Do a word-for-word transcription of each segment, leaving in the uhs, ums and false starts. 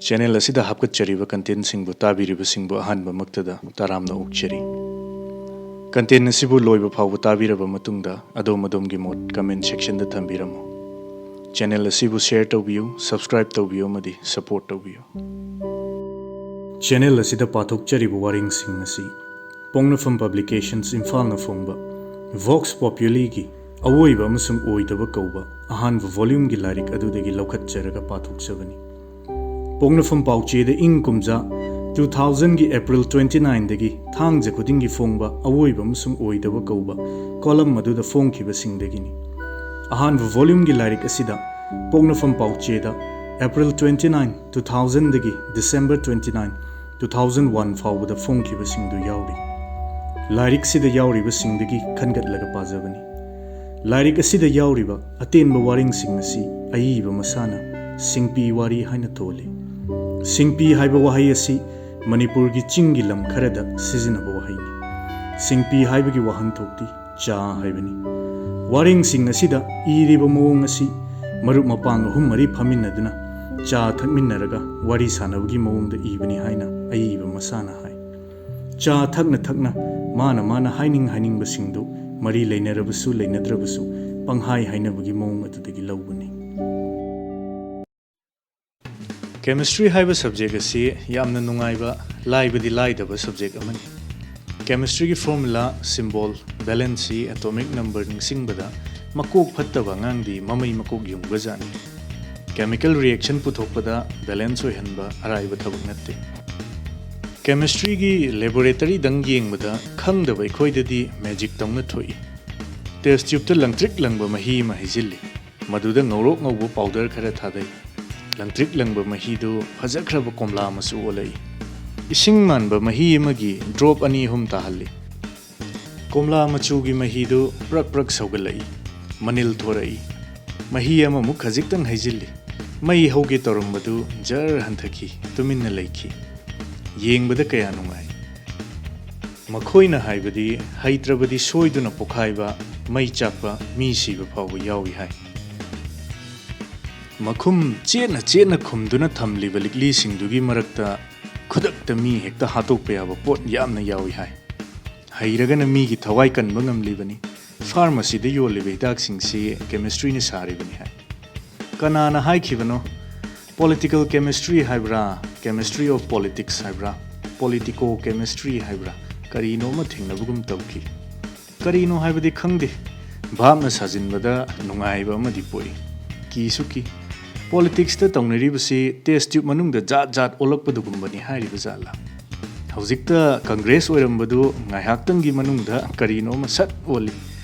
Channel ꯑꯁꯤꯗ ꯍꯥꯞꯀꯠꯆꯔꯤꯕ ꯀꯟꯇꯦꯟꯁꯤꯡꯕꯨ ꯇꯥꯕꯤꯔꯤꯕꯁꯤꯡꯕꯨ ꯑꯍꯥꯟꯕꯃꯛꯇꯗ ꯇꯔꯥꯝꯅ ꯑꯣꯛꯆꯔꯤ꯫ Content ꯑꯁꯤꯕꯨ ꯂꯣꯏꯕ ꯐꯥꯎꯕ ꯇꯥꯕꯤꯔꯕ ꯃꯇꯨꯡꯗ ꯑꯗꯣꯝ ꯑꯗꯣꯝꯒꯤ ꯃꯣꯠ ꯀꯃꯦꯟ ꯁꯦꯛꯁꯟꯗ ꯊꯝꯕꯤꯔꯝꯃꯨ꯫ ꯆꯦꯅꯦꯜ ꯑꯁꯤꯕꯨ ꯁꯦꯌꯔ ꯇꯧꯕꯤꯌꯨ, ꯁꯕꯁꯀ꯭ꯔꯥꯏꯕ ꯇꯧꯕꯤꯌꯨ ꯑꯃꯗꯤ ꯁꯄꯣꯔꯠ ꯇꯧꯕꯤꯌꯨ꯫ ꯆꯦꯅꯦꯜ ꯑꯁꯤꯗ ꯄꯥꯊꯣꯛꯆꯔꯤꯕ ꯋꯥꯔꯦꯡꯁꯤꯡ ꯑꯁꯤ ꯄꯣꯛꯅꯐꯝ ꯄꯕ꯭ꯂꯤꯀꯦꯁꯟꯁ ꯏꯝꯐꯥꯜꯅ ꯐꯣꯡꯕ ꯚꯣꯛꯁ ꯄꯣꯄ꯭ꯌꯨꯂꯤꯒꯤ ꯑꯋꯣꯏꯕ ꯑꯃꯁꯨꯡ ꯑꯣꯏꯗꯕ ꯀꯧꯕ ꯑꯍꯥꯟꯕ ꯚꯣꯂ꯭ꯌꯨꯝꯒꯤ ꯂꯥꯏꯔꯤꯛ ꯑꯗꯨꯗꯒꯤ ꯂꯧꯈꯠꯆꯔꯒ ꯄꯥꯊꯣꯛꯆꯕꯅꯤ꯫ ꯄꯣꯛꯅꯐꯝ ꯄꯥꯎꯆꯦꯗ ꯏꯪ ꯀꯨꯝꯖꯥ ꯇꯨ ꯊꯥꯎꯖꯟꯒꯤ ꯑꯦꯄ꯭ꯔꯤꯜ ꯇ꯭ꯋꯦꯟꯇꯤ ꯅꯥꯏꯟꯗꯒꯤ ꯊꯥꯡꯖ ꯈꯨꯗꯤꯡꯒꯤ ꯐꯣꯡꯕ ꯑꯋꯣꯏꯕ ꯑꯃꯁꯨꯡ ꯑꯣꯏꯗꯕ ꯀꯧꯕ ꯀꯣꯂꯝ ꯑꯗꯨꯗ ꯐꯣꯡꯈꯤꯕꯁꯤꯡꯗꯒꯤꯅꯤ꯫ ꯑꯍꯥꯟꯕ ꯚꯣꯂ꯭ꯌꯨꯝꯒꯤ ꯂꯥꯏꯔꯤꯛ ꯑꯁꯤꯗ ꯄꯣꯛꯅꯐꯝ ꯄꯥꯎꯆꯦꯗ ꯑꯦꯄ꯭ꯔꯤꯜ ꯇ꯭ꯋꯦꯟꯇꯤ ꯅꯥꯏꯟ, ꯇꯨ ꯊꯥꯎꯖꯟꯗꯒꯤ December twenty nine, two thousand one ꯐꯥꯎꯕꯗ ꯐꯣꯡꯈꯤꯕꯁꯤꯡꯗꯨ ꯌꯥꯎꯔꯤ꯫ ꯂꯥꯏꯔꯤꯛꯁꯤꯗ ꯌꯥꯎꯔꯤꯕꯁꯤꯡꯗꯒꯤ ꯈꯟꯒꯠꯂꯒ ꯄꯥꯖꯕꯅꯤ꯫ ꯂꯥꯏꯔꯤꯛ ꯑꯁꯤꯗ ꯌꯥꯎꯔꯤꯕ ꯑꯇꯦꯟꯕ ꯋꯥꯔꯦꯡꯁꯤꯡ ꯑꯁꯤ ꯑꯏꯕ ꯃꯁꯥꯅ ꯁꯤꯡꯄꯤ ꯋꯥꯔꯤ ꯍꯥꯏꯅ ꯊꯣꯜꯂꯤ꯫ ꯁꯤꯡꯄꯤ ꯍꯥꯏꯕ ꯋꯥꯍꯩ ꯑꯁꯤ ꯃꯅꯤꯄꯨꯔꯒꯤ ꯆꯤꯡꯒꯤ ꯂꯝ ꯈꯔꯗ ꯁꯤꯖꯤꯟꯅꯕ ꯋꯥꯍꯩꯅꯤ꯫ ꯁꯤꯡꯄꯤ ꯍꯥꯏꯕꯒꯤ ꯋꯥꯍꯟꯊꯣꯛꯇꯤ ꯆꯥ ꯍꯥꯏꯕꯅꯤ꯫ ꯋꯥꯔꯦꯡꯁꯤꯡ ꯑꯁꯤꯗ ꯏꯔꯤꯕ ꯃꯑꯣꯡ ꯑꯁꯤ ꯃꯔꯨꯞ ꯃꯄꯥꯡ ꯑꯍꯨꯝ ꯃꯔꯤ ꯐꯝꯃꯤꯟꯅꯗꯨꯅ ꯆꯥ ꯊꯛꯃꯤꯟꯅꯔꯒ ꯋꯥꯔꯤ ꯁꯥꯟꯅꯕꯒꯤ ꯃꯑꯣꯡꯗ ꯏꯕꯅꯤ ꯍꯥꯏꯅ ꯑꯏꯕ ꯃꯁꯥꯅ ꯍꯥꯏ꯫ ꯆꯥ ꯊꯛꯅ ꯊꯛꯅ ꯃꯥꯅ ꯃꯥꯅ ꯍꯥꯏꯅꯤꯡ ꯍꯥꯏꯅꯤꯡꯕꯁꯤꯡꯗꯨ ꯃꯔꯤ ꯂꯩꯅꯔꯕꯁꯨ ꯂꯩꯅꯗ꯭ꯔꯕꯁꯨ ꯄꯪꯍꯥꯏ ꯍꯥꯏꯅꯕꯒꯤ ꯃꯑꯣꯡ ꯑꯗꯨꯗꯒꯤ ꯂꯧꯕꯅꯤ꯫ ꯀꯦꯃꯤꯁꯇ꯭ꯔꯤ ꯍꯥꯏꯕ ꯁꯕꯖꯦꯛ ꯑꯁꯤ ꯌꯥꯝꯅ ꯅꯨꯡꯉꯥꯏꯕ, ꯂꯥꯏꯕꯗꯤ ꯂꯥꯏꯗꯕ ꯁꯕꯖꯦꯛ ꯑꯃꯅꯤ꯫ ꯀꯦꯃꯤꯁꯇ꯭ꯔꯤꯒꯤ ꯐꯣꯔꯃꯨꯂꯥ, ꯁꯤꯝꯕꯣꯜ, ꯚꯦꯂꯦꯟꯁꯤ, ꯑꯦꯇꯣꯃꯤꯛ ꯅꯝꯕꯔ ꯅꯤꯡꯁꯤꯡꯕꯗ ꯃꯀꯣꯛ ꯐꯠꯇꯕ ꯑꯉꯥꯡꯗꯤ ꯃꯃꯩ ꯃꯀꯣꯛ ꯌꯨꯡꯕꯖꯥꯠꯅꯤ꯫ ꯀꯦꯃꯤꯀꯦꯜ ꯔꯤꯌꯦꯛꯁꯟ ꯄꯨꯊꯣꯛꯄꯗ ꯕꯦꯂꯦꯟꯁ ꯑꯣꯏꯍꯟꯕ ꯑꯔꯥꯏꯕ ꯊꯕꯛ ꯅꯠꯇꯦ꯫ ꯀꯦꯃꯤꯁꯇ꯭ꯔꯤꯒꯤ ꯂꯦꯕꯣꯔꯦꯇꯔꯤꯗꯪ ꯌꯦꯡꯕꯗ ꯈꯪꯗꯕ ꯑꯩꯈꯣꯏꯗꯗꯤ ꯃꯦꯖꯤꯛ ꯇꯧꯅ ꯊꯣꯛꯏ꯫ ꯇꯦꯁ ꯇ꯭ꯌꯨꯕꯇ ꯂꯪꯇ꯭ꯔꯤꯛ ꯂꯪꯕ ꯃꯍꯤ ꯑꯃ ꯍꯩꯖꯤꯜꯂꯤ꯫ ꯃꯗꯨꯗ ꯉꯧꯔꯣꯛ ꯉꯧꯕ ꯄꯥꯎꯗꯔ ꯈꯔ ꯊꯥꯗꯩ꯫ ꯂꯪꯇ꯭ꯔꯤꯛ ꯂꯪꯕ ꯃꯍꯤꯗꯨ ꯐꯖꯈ꯭ꯔꯕ ꯀꯣꯝꯂꯥ ꯃꯆꯨ ꯑꯣꯜꯂꯛꯏ꯫ ꯏꯁꯤꯡ ꯃꯥꯟꯕ ꯃꯍꯤ ꯑꯃꯒꯤ ꯗ꯭ꯔꯣꯞ ꯑꯅꯤ ꯑꯍꯨꯝ ꯇꯥꯍꯜꯂꯤ꯫ ꯀꯣꯝꯂꯥ ꯃꯆꯨꯒꯤ ꯃꯍꯤꯗꯨ ꯄ꯭ꯔꯛ ꯄ꯭ꯔꯛ ꯁꯧꯒꯠꯂꯛꯏ꯫ ꯃꯅꯤꯜ ꯊꯣꯔꯛꯏ꯫ ꯃꯍꯤ ꯑꯃꯃꯨꯛ ꯈꯖꯤꯛꯇꯪ ꯍꯩꯖꯤꯜꯂꯤ꯫ ꯃꯩ ꯍꯧꯒꯦ ꯇꯧꯔꯝꯕꯗꯨ ꯖꯔ ꯍꯟꯊꯈꯤ, ꯇꯨꯃꯤꯟꯅ ꯂꯩꯈꯤ꯫ ꯌꯦꯡꯕꯗ ꯀꯌꯥ ꯅꯨꯡꯉꯥꯏ꯫ ꯃꯈꯣꯏꯅ ꯍꯥꯏꯕꯗꯤ ꯍꯩꯇ꯭ꯔꯕꯗꯤ ꯁꯣꯏꯗꯨꯅ ꯄꯣꯈꯥꯏꯕ, ꯃꯩ ꯆꯥꯛꯄ, ꯃꯤ ꯁꯤꯕ ꯐꯥꯎꯕ ꯌꯥꯎꯏ ꯍꯥꯏ꯫ ꯃꯈꯨꯝ ꯆꯦꯠꯅ ꯆꯦꯠꯅ ꯈꯨꯝꯗꯨꯅ ꯊꯝꯂꯤꯕ ꯂꯤꯛꯂꯤꯁꯤꯡꯗꯨꯒꯤ ꯃꯔꯛꯇ ꯈꯨꯗꯛꯇ ꯃꯤ ꯍꯦꯛꯇ ꯍꯥꯠꯇꯣꯛꯄ ꯌꯥꯕ ꯄꯣꯠ ꯌꯥꯝꯅ ꯌꯥꯎꯏ ꯍꯥꯏ꯫ ꯍꯩꯔꯒꯅ ꯃꯤꯒꯤ ꯊꯋꯥꯏ ꯀꯟꯕ ꯉꯝꯂꯤꯕꯅꯤ꯫ ꯐꯥꯔꯃꯥꯁꯤꯗ ꯌꯣꯜꯂꯤꯕ ꯍꯤꯗꯥꯛꯁꯤꯡꯁꯤ ꯀꯦꯃꯤꯁꯇ꯭ꯔꯤꯅ ꯁꯥꯔꯤꯕꯅꯤ ꯍꯥꯏ꯫ ꯀꯅꯥꯅ ꯍꯥꯏꯈꯤꯕꯅꯣ? ꯄꯣꯂꯤꯇꯤꯀꯦꯜ ꯀꯦꯃꯤꯁꯇ꯭ꯔꯤ ꯍꯥꯏꯕ꯭ꯔꯥ, ꯀꯦꯃꯤꯁꯇ꯭ꯔꯤ ꯑꯣꯐ ꯄꯣꯂꯤꯇꯤꯛꯁ ꯍꯥꯏꯕ꯭ꯔꯥ, ꯄꯣꯂꯤꯇꯤꯀꯣ ꯀꯦꯃꯤꯁꯇ꯭ꯔꯤ ꯍꯥꯏꯕ꯭ꯔꯥ, ꯀꯔꯤꯅꯣ ꯑꯃ ꯊꯦꯡꯅꯕꯒꯨꯝ ꯇꯧꯈꯤ꯫ ꯀꯔꯤꯅꯣ ꯍꯥꯏꯕꯗꯤ ꯈꯪꯗꯦ꯫ ꯚꯥꯞꯅ ꯁꯥꯖꯤꯟꯕꯗ ꯅꯨꯡꯉꯥꯏꯕ ꯑꯃꯗꯤ ꯄꯣꯛꯏ꯫ ꯀꯤꯁꯨ ꯀꯤ꯫ ꯄꯣꯂꯤꯇꯤꯛꯁꯇ ꯇꯧꯅꯔꯤꯕꯁꯤ ꯇꯦꯁ ꯇ꯭ꯌꯨꯕ ꯃꯅꯨꯡꯗ ꯖꯥꯠ ꯖꯥꯠ ꯑꯣꯜꯂꯛꯄꯗꯨꯒꯨꯝꯕꯅꯤ ꯍꯥꯏꯔꯤꯕ ꯖꯥꯠꯂꯥ? ꯍꯧꯖꯤꯛꯇ ꯀꯪꯒ꯭ꯔꯦꯁ ꯑꯣꯏꯔꯝꯕꯗꯨ ꯉꯥꯏꯍꯥꯛꯇꯪꯒꯤ ꯃꯅꯨꯡꯗ ꯀꯔꯤꯅꯣ ꯑꯃ ꯁꯠ ꯑꯣꯜꯂꯤ꯫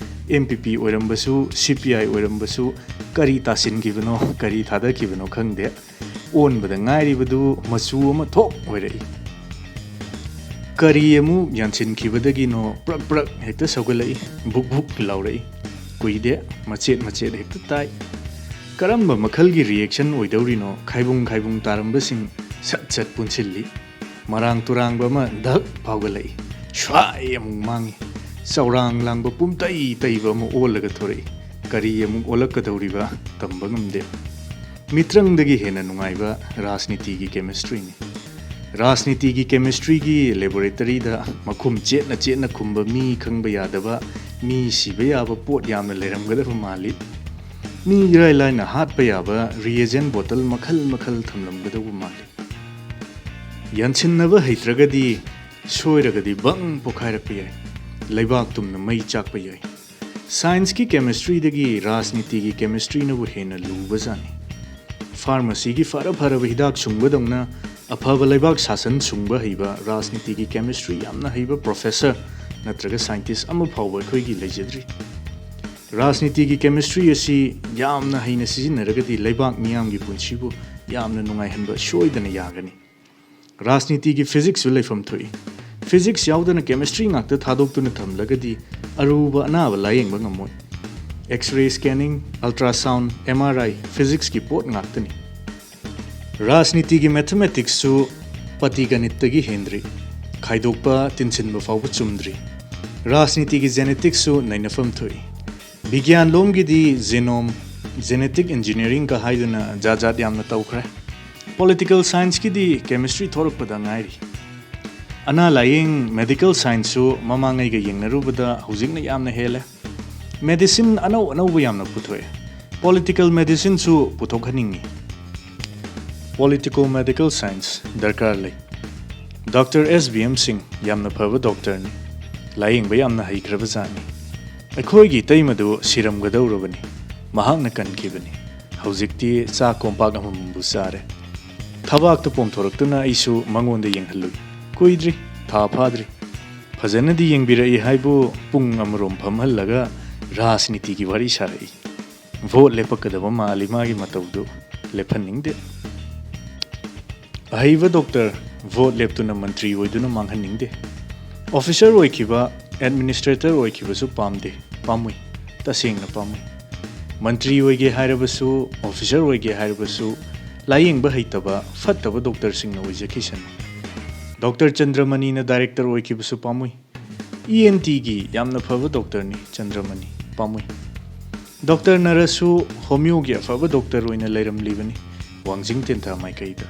ꯑꯦꯝ ꯄꯤ ꯄꯤ ꯑꯣꯏꯔꯝꯕꯁꯨ, ꯁꯤ ꯄꯤ ꯑꯥꯏ ꯑꯣꯏꯔꯝꯕꯁꯨ, ꯀꯔꯤ ꯇꯥꯁꯤꯟꯈꯤꯕꯅꯣ, ꯀꯔꯤ ꯊꯥꯗꯈꯤꯕꯅꯣ ꯈꯪꯗꯦ꯫ ꯑꯣꯟꯕꯗ ꯉꯥꯏꯔꯤꯕꯗꯨ ꯃꯆꯨ ꯑꯃ ꯊꯣꯛ ꯑꯣꯏꯔꯛꯏ꯫ ꯀꯔꯤ ꯑꯃꯨꯛ ꯌꯥꯟꯁꯤꯟꯈꯤꯕꯗꯒꯤꯅꯣ ꯄ꯭ꯔꯛ ꯄ꯭ꯔꯛ ꯍꯦꯛꯇ ꯁꯧꯒꯠꯂꯛꯏ, ꯕꯨꯛ ꯕꯨꯛ ꯂꯥꯎꯔꯛꯏ꯫ ꯀꯨꯏꯗꯦ, ꯃꯆꯦꯠ ꯃꯆꯦꯠ ꯍꯦꯛꯇ ꯇꯥꯏ꯫ ꯀꯔꯝꯕ ꯃꯈꯜꯒꯤ ꯔꯤꯑꯦꯛꯁꯟ ꯑꯣꯏꯗꯧꯔꯤꯅꯣ? ꯈꯥꯏꯕꯨꯡ ꯈꯥꯏꯕꯨꯡ ꯇꯥꯔꯝꯕꯁꯤꯡ ꯁꯠ ꯁꯠ ꯄꯨꯟꯁꯤꯜꯂꯤ꯫ ꯃꯔꯥꯡ ꯇꯨꯔꯥꯡꯕ ꯑꯃ ꯙꯛ ꯐꯥꯎꯒꯠꯂꯛꯏ꯫ ꯁ꯭ꯋꯥꯏ ꯑꯃꯨꯛ ꯃꯥꯡꯉꯤ꯫ ꯆꯧꯔꯥꯡ ꯂꯥꯡꯕ ꯄꯨꯝꯇꯩ ꯇꯩꯕ ꯑꯃ ꯑꯣꯜꯂꯒ ꯊꯣꯔꯛꯏ꯫ ꯀꯔꯤ ꯑꯃꯨꯛ ꯑꯣꯜꯂꯛꯀꯗꯧꯔꯤꯕ ꯇꯝꯕ ꯉꯝꯗꯦ꯫ ꯃꯤꯇ꯭ꯔꯪꯗꯒꯤ ꯍꯦꯟꯅ ꯅꯨꯡꯉꯥꯏꯕ ꯔꯥꯖꯅꯤꯇꯤꯒꯤ ꯀꯦꯃꯤꯁꯇ꯭ꯔꯤꯅꯤ꯫ ꯔꯥꯖꯅꯤꯇꯤꯒꯤ ꯀꯦꯃꯤꯁꯇ꯭ꯔꯤꯒꯤ ꯂꯦꯕꯣꯔꯦꯇꯔꯤꯗ ꯃꯈꯨꯝ ꯆꯦꯠꯅ ꯆꯦꯠꯅ ꯈꯨꯝꯕ ꯃꯤ ꯈꯪꯕ ꯌꯥꯗꯕ, ꯃꯤ ꯁꯤꯕ ꯌꯥꯕ ꯄꯣꯠ ꯌꯥꯝꯅ ꯂꯩꯔꯝꯒꯗꯕ ꯃꯥꯜꯂꯤ꯫ ꯃꯤ ꯏꯔꯥꯏ ꯂꯥꯏꯅ ꯍꯥꯠꯄ ꯌꯥꯕ ꯔꯤꯑꯦꯖꯦꯟ ꯕꯣꯇꯜ ꯃꯈꯜ ꯃꯈꯜ ꯊꯝꯂꯝꯒꯗꯧꯕ ꯃꯥꯜꯂꯤ꯫ ꯌꯥꯟꯁꯤꯟꯅꯕ ꯍꯩꯇ꯭ꯔꯒꯗꯤ ꯁꯣꯏꯔꯒꯗꯤ ꯕꯪ ꯄꯣꯈꯥꯏꯔꯛꯄ ꯌꯥꯏ꯫ ꯂꯩꯕꯥꯛ ꯇꯨꯝꯅ ꯃꯩ ꯆꯥꯛꯄ ꯌꯥꯏ꯫ ꯁꯥꯏꯟꯁꯀꯤ ꯀꯦꯃꯤꯁꯇ꯭ꯔꯤꯗꯒꯤ ꯔꯥꯖꯅꯤꯇꯤꯒꯤ ꯀꯦꯃꯤꯁꯇ꯭ꯔꯤꯅꯕꯨ ꯍꯦꯟꯅ ꯂꯨꯕꯖꯥꯠꯅꯤ꯫ ꯐꯥꯔꯃꯥꯁꯤꯒꯤ ꯐꯔ ꯐꯔꯕ ꯍꯤꯗꯥꯛ ꯁꯨꯡꯕꯗꯧꯅ ꯑꯐꯕ ꯂꯩꯕꯥꯛ ꯁꯥꯁꯟ ꯁꯨꯡꯕ ꯍꯩꯕ ꯔꯥꯖꯅꯤꯇꯤꯒꯤ ꯀꯦꯃꯤꯁꯇ꯭ꯔꯤ ꯌꯥꯝꯅ ꯍꯩꯕ ꯄ꯭ꯔꯣꯐꯦꯁꯔ ꯅꯠꯇ꯭ꯔꯒ ꯁꯥꯏꯟꯇꯤꯁ ꯑꯃ ꯐꯥꯎꯕ ꯑꯩꯈꯣꯏꯒꯤ ꯂꯩꯖꯗ꯭ꯔꯤ꯫ ꯔꯥꯖꯅꯤꯇꯤꯒꯤ ꯀꯦꯃꯤꯁꯇ꯭ꯔꯤ ꯑꯁꯤ ꯌꯥꯝꯅ ꯍꯩꯅ ꯁꯤꯖꯤꯟꯅꯔꯒꯗꯤ ꯂꯩꯕꯥꯛ ꯃꯤꯌꯥꯝꯒꯤ ꯄꯨꯟꯁꯤꯕꯨ ꯌꯥꯝꯅ ꯅꯨꯡꯉꯥꯏꯍꯟꯕ ꯁꯣꯏꯗꯅ ꯌꯥꯒꯅꯤ꯫ ꯔꯥꯖꯅꯤꯇꯤꯒꯤ ꯐꯤꯖꯤꯛꯁꯁꯨ ꯂꯩꯐꯝ ꯊꯣꯛꯏ꯫ ꯐꯤꯖꯤꯛꯁ ꯌꯥꯎꯗꯅ ꯀꯦꯃꯤꯁꯇ꯭ꯔꯤ ꯉꯥꯛꯇ ꯊꯥꯗꯣꯛꯇꯨꯅ ꯊꯝꯂꯒꯗꯤ ꯑꯔꯨꯕ ꯑꯅꯥꯕ ꯂꯥꯌꯦꯡꯕ ꯉꯝꯃꯣꯏ꯫ X ray scanning, ultrasound, M R I, ꯐꯤꯖꯤꯛꯁꯀꯤ ꯄꯣꯠ ꯉꯥꯛꯇꯅꯤ꯫ ꯔꯥꯖꯅꯤꯇꯤꯒꯤ ꯃꯦꯊꯃꯦꯇꯤꯛꯁꯁꯨ ꯄꯇꯤꯒꯅꯤꯠꯇꯒꯤ ꯍꯦꯟꯗ꯭ꯔꯤ꯫ ꯈꯥꯏꯗꯣꯛꯄ, ꯇꯤꯟꯁꯤꯟꯕ ꯐꯥꯎꯕ ꯆꯨꯝꯗ꯭ꯔꯤ꯫ ꯔꯥꯖꯅꯤꯇꯤꯒꯤ ꯖꯦꯅꯦꯇꯤꯛꯁꯁꯨ ꯅꯩꯅꯐꯝ ꯊꯣꯛꯏ꯫ ꯕꯤꯒ꯭ꯌꯥꯟꯂꯣꯝꯒꯤꯗꯤ ꯖꯦꯅꯣꯝ, Genetic engineering ꯀ ꯍꯥꯏꯗꯨꯅ ꯖꯥꯠ ꯖꯥꯠ ꯌꯥꯝꯅ ꯇꯧꯈ꯭ꯔꯦ꯫ Political science ꯀꯤꯗꯤ chemistry ꯊꯣꯔꯛꯄꯗ ꯉꯥꯏꯔꯤ꯫ ꯑꯅꯥ ꯂꯥꯌꯦꯡ medical science ꯁꯨ ꯃꯃꯥꯡꯉꯩꯒ ꯌꯦꯡꯅꯔꯨꯕꯗ ꯍꯧꯖꯤꯛꯅ ꯌꯥꯝꯅ ꯍꯦꯜꯂꯦ꯫ Medicine ꯑꯅꯧ ꯑꯅꯧꯕ ꯌꯥꯝꯅ ꯄꯨꯊꯣꯛꯑꯦ꯫ Political medicine ꯁꯨ ꯄꯨꯊꯣꯛꯍꯟꯅꯤꯡꯉꯤ꯫ Politico medical science ꯗꯔꯀꯥꯔ ꯂꯩ꯫ ꯗꯣꯛꯇꯔ ꯑꯦꯁ ꯕꯤ ꯑꯦꯝ ꯁꯤꯡ ꯌꯥꯝꯅ ꯐꯕ ꯗꯣꯛꯇꯔꯅꯤ꯫ ꯂꯥꯌꯦꯡꯕ ꯌꯥꯝꯅ ꯍꯩꯈ꯭ꯔꯕ ꯖꯥꯠꯅꯤ꯫ ꯑꯩꯈꯣꯏꯒꯤ ꯏꯇꯩꯃꯗꯨ ꯁꯤꯔꯝꯒꯗꯧꯔꯕꯅꯤ꯫ ꯃꯍꯥꯛꯅ ꯀꯟꯈꯤꯕꯅꯤ꯫ ꯍꯧꯖꯤꯛꯇꯤ ꯆꯥꯛ ꯀꯣꯝꯄꯥꯛ ꯑꯃꯃꯝꯕꯨ ꯆꯥꯔꯦ꯫ ꯊꯕꯥꯛꯇ ꯄꯣꯝꯊꯣꯔꯛꯇꯨꯅ ꯑꯩꯁꯨ ꯃꯉꯣꯟꯗ ꯌꯦꯡꯍꯜꯂꯨꯏ꯫ ꯀꯨꯏꯗ꯭ꯔꯤ, ꯊꯥ ꯐꯥꯗ꯭ꯔꯤ꯫ ꯐꯖꯅꯗꯤ ꯌꯦꯡꯕꯤꯔꯛꯏ ꯍꯥꯏꯕꯨ ꯄꯨꯡ ꯑꯃꯔꯣꯝ ꯐꯝꯍꯜꯂꯒ ꯔꯥꯖꯅꯤꯇꯤꯒꯤ ꯋꯥꯔꯤ ꯁꯥꯔꯛꯏ꯫ ꯚꯣꯠ ꯂꯦꯞꯄꯛꯀꯗꯕ ꯃꯥꯜꯂꯤ ꯃꯥꯒꯤ ꯃꯇꯧꯗꯨ꯫ ꯂꯦꯞꯍꯟꯅꯤꯡꯗꯦ꯫ ꯑꯍꯩꯕ ꯗꯣꯛꯇꯔ ꯚꯣꯠ ꯂꯦꯞꯇꯨꯅ ꯃꯟꯇ꯭ꯔꯤ ꯑꯣꯏꯗꯨꯅ ꯃꯥꯡꯍꯟꯅꯤꯡꯗꯦ꯫ ꯑꯣꯐꯤꯁꯔ ꯑꯣꯏꯈꯤꯕ, ꯑꯦꯗꯃꯤꯅꯤꯁꯇ꯭ꯔꯦꯇꯔ ꯑꯣꯏꯈꯤꯕꯁꯨ ꯄꯥꯝꯗꯦ꯫ ꯄꯥꯝꯃꯨꯏ꯫ ꯇꯁꯦꯡꯅ ꯄꯥꯝꯃꯨꯏ꯫ ꯃꯟꯇ꯭ꯔꯤ ꯑꯣꯏꯒꯦ ꯍꯥꯏꯔꯕꯁꯨ, ꯑꯣꯐꯤꯁꯔ ꯑꯣꯏꯒꯦ ꯍꯥꯏꯔꯕꯁꯨ, ꯂꯥꯌꯦꯡꯕ ꯍꯩꯇꯕ, ꯐꯠꯇꯕ ꯗꯣꯛꯇꯔꯁꯤꯡꯅ ꯑꯣꯏꯖꯈꯤꯁꯅꯨ꯫ ꯗꯣꯛꯇꯔ ꯆꯟꯗ꯭ꯔꯃꯅꯤꯅ ꯗꯥꯏꯔꯦꯛꯇꯔ ꯑꯣꯏꯈꯤꯕꯁꯨ ꯄꯥꯝꯃꯨꯏ꯫ ꯏ ꯑꯦꯟ ꯇꯤꯒꯤ ꯌꯥꯝꯅ ꯐꯕ ꯗꯣꯛꯇꯔꯅꯤ ꯆꯟꯗ꯭ꯔꯃꯅꯤ꯫ ꯄꯥꯝꯃꯨꯏ꯫ ꯗꯣꯛꯇꯔ ꯅꯔꯁꯁꯨ ꯍꯣꯃꯤꯌꯣꯒꯤ ꯑꯐꯕ ꯗꯣꯛꯇꯔ ꯑꯣꯏꯅ ꯂꯩꯔꯝꯂꯤꯕꯅꯤ ꯋꯥꯡꯖꯤꯡ ꯇꯦꯟꯊꯥ ꯃꯥꯏꯀꯩꯗ꯫